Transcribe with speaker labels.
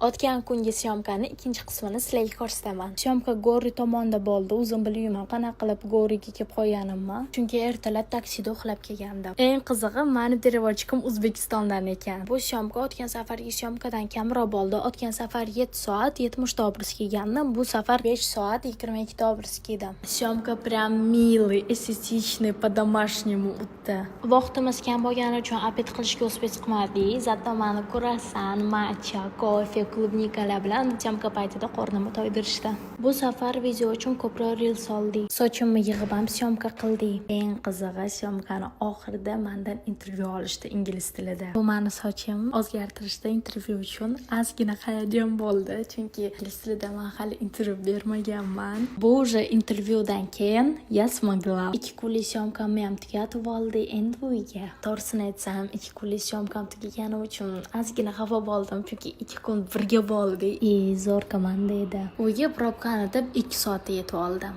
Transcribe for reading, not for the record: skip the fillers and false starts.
Speaker 1: O'tgan kungi съёмка ni ikkinchi qismini sizlarga ko'rsataman. Съёмка Gori tomonda bo'ldi. O'zim bilmayman, qanaqa qilib Goriga kelib qolganimni. Chunki ertalab taksida uxlab kelgandim. Eng qizig'i, mani переводчик im O'zbekistondan ekan. Bu съёмка o'tgan safargi съёмка dan kamroq bo'ldi. O'tgan safar 7 soat 70 ta obraz kiygandim. Bu safar 5 soat 22 ta obraz kiydim. Съёмка прям милый, эстетичный, по-домашнему o'tdi. Vaqtimiz kam bo'lgani uchun обед qilishga успеть qilmadik. Зато mani kruassan, matcha, kofe, клубника lar bilan съёмка paytida qornimni to'ydirishdi. Bu safar video uchun ko'proq reels oldik. Sochimni yig'ib ham съёмка qildik. Eng qizig'i, съёмка ni oxirida mandan intervyu olishdi ingliz tilida. Bu mani sochim o'zgartirishda intervyu uchun ozgina hayajon bo'ldi, chunki ingliz tilida man hali intervyu bermaganman. Bu уже intervyudan keyin я смогла. 2 kunlik съёмка mni ham tugatib oldik, endi uyga. To'g'risini aytsam, 2 kunlik съёмка m tugagani uchun ozgina xafa bo'ldim, chunki 2 kun birga bo'ldik. И zo'r komanda edi. Uyga probkani deb 2 soatda yetib oldim.